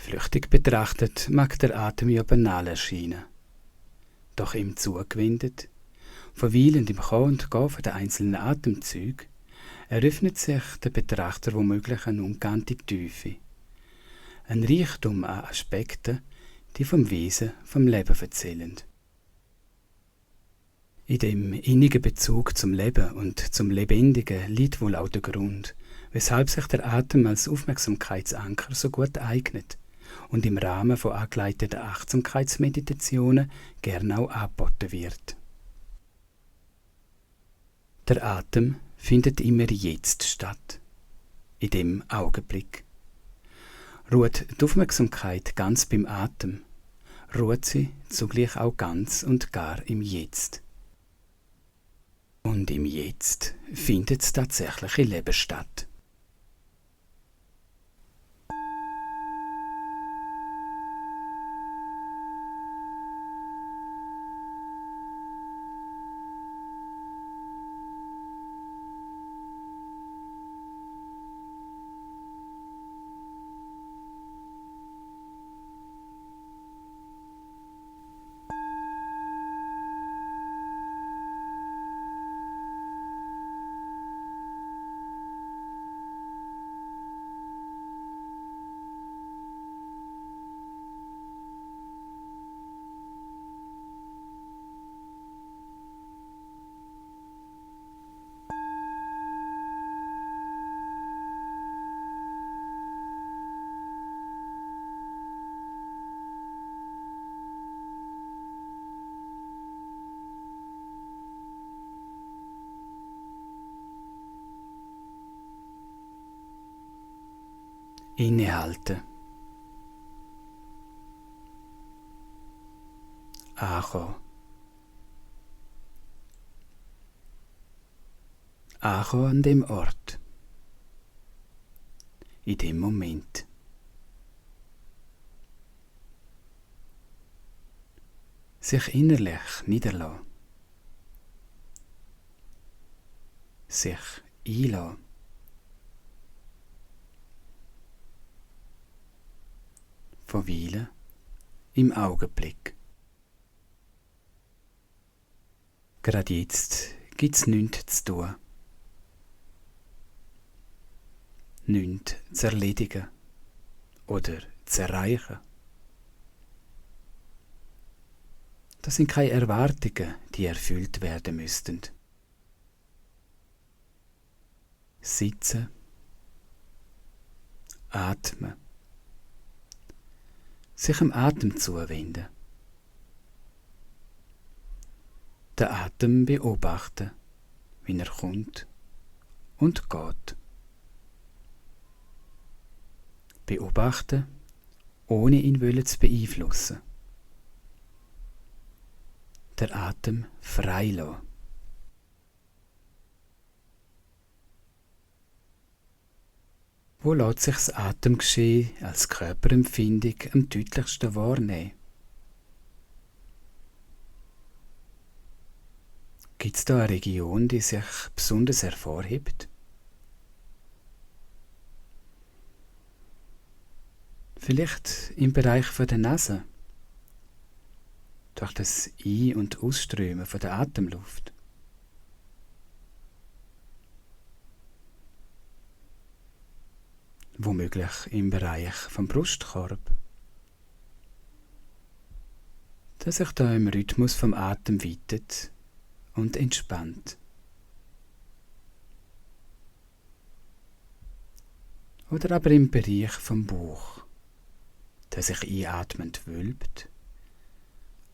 Flüchtig betrachtet mag der Atem ja banal erscheinen. Doch ihm zugewendet, verweilend im Kommen und Gehen der einzelnen Atemzüge, eröffnet sich der Betrachter womöglich eine ungeahnte Tiefe. Ein Reichtum an Aspekten, die vom Wesen, vom Leben erzählen. In dem innigen Bezug zum Leben und zum Lebendigen liegt wohl auch der Grund, weshalb sich der Atem als Aufmerksamkeitsanker so gut eignet und im Rahmen von angeleiteten Achtsamkeitsmeditationen gern auch angeboten wird. Der Atem findet immer jetzt statt, in dem Augenblick. Ruht die Aufmerksamkeit ganz beim Atem, ruht sie zugleich auch ganz und gar im Jetzt. Und im Jetzt findet das tatsächliche Leben statt. Innehalten. Ankommen. Ankommen an dem Ort. In dem Moment. Sich innerlich niederlassen. Sich einlassen. Verweilen im Augenblick. Gerade jetzt gibt's nichts zu tun. Nichts zu erledigen oder zu erreichen. Das sind keine Erwartungen, die erfüllt werden müssten. Sitzen, atmen, sich dem Atem zuwenden. Den Atem beobachten, wie er kommt und geht. Beobachten, ohne ihn zu beeinflussen. Der Atem frei lassen. Wo lässt sich das Atemgeschehen als Körperempfindung am deutlichsten wahrnehmen? Gibt es da eine Region, die sich besonders hervorhebt? Vielleicht im Bereich der Nase, durch das Ein- und Ausströmen von der Atemluft. Womöglich im Bereich vom Brustkorb, der sich da im Rhythmus vom Atem weitet und entspannt. Oder aber im Bereich vom Bauch, der sich einatmend wölbt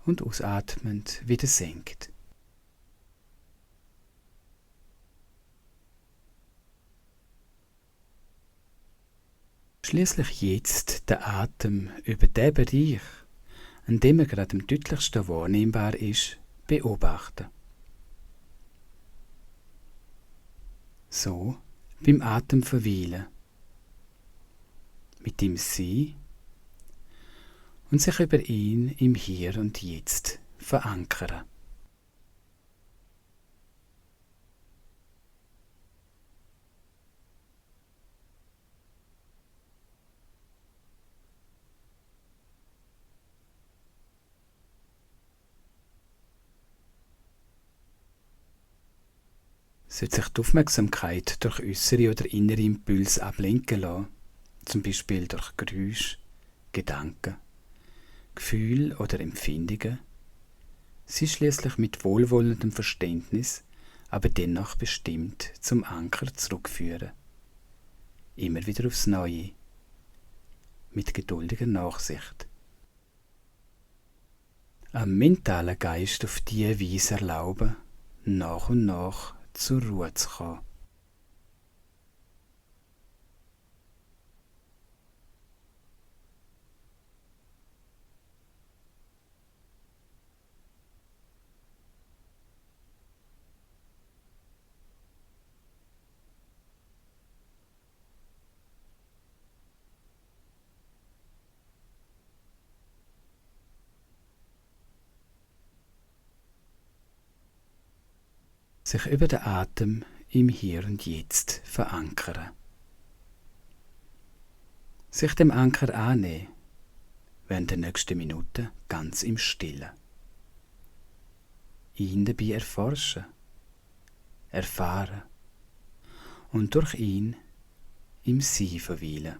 und ausatmend wieder senkt. Schließlich jetzt der Atem über den Bereich, an dem er gerade am deutlichsten wahrnehmbar ist, beobachten. So beim Atem verweilen, mit ihm sein und sich über ihn im Hier und Jetzt verankern. sollte sich die Aufmerksamkeit durch äußere oder innere Impulse ablenken lassen, zum Beispiel durch Geräusche, Gedanken, Gefühle oder Empfindungen, sie schließlich mit wohlwollendem Verständnis, aber dennoch bestimmt zum Anker zurückführen. Immer wieder aufs Neue, mit geduldiger Nachsicht. Am mentalen Geist auf diese Weise erlauben, nach und nach zur Ruhe zu kommen. Sich über den Atem im Hier und Jetzt verankern. Sich dem Anker annehmen, während der nächsten Minuten ganz im Stillen. Ihn dabei erforschen, erfahren und durch ihn im Sein verweilen.